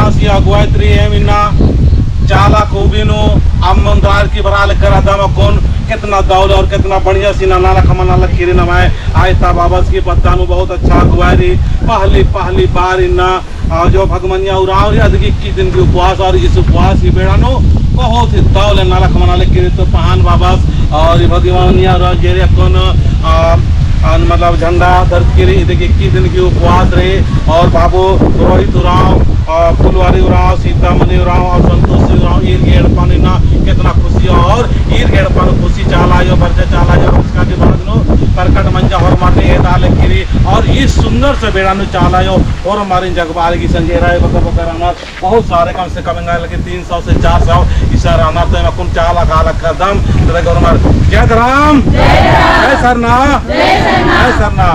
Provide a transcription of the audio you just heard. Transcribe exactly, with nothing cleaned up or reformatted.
आसी अगुवाई तरी एम इन्ना चाला खूबी नू अम्मन दार की बरआ लक्कर अदम अक्कुन केतना दौले और केतना बढ़िया सी नना लख मना लख किरी नमाय। आयता बाबस की पत्ता नू बहुत अच्छा अगुवाई रई। पहली, पहली बार इन्ना, आ, जो भगमनिया उराँव रई अदगी इक्कीस दिन की उपवास और इस उपवास की बेड़ा नू बहुत ही दौले नना लख मना लख किरी तो पहान बाबस और भगमनिया उराँव जेरे अक्कुन, आ, अन मतलब झंडा धरकी रई, इदगे इक्कीस दिन की उपवास रई। और बाबू रोहित उराँव, अ, फुलवारी उराँव, सीतामणि उराँव और संतोषी उराँव ईर गे एड़पा नू इन्ना केतना खुशी और ईर गे एड़पा नू खुशी चाला आयो, बरचा चाला आयो, बरचका के बाद नू प्रकट मंजा होरमर गे एदा लगी रई। और ई सुंदर से बेड़ा नू चाला आयो होरमर जगबार की संगे रई बकर बकर रअनर। बहुत सारे, कम से कम एंगा लगी तीन सौ से चार सौ इसन रअनर, तो एम अक्कुन चाला काला खदम, तो देखो हमार जय धरम, जय सरना, जय सरना।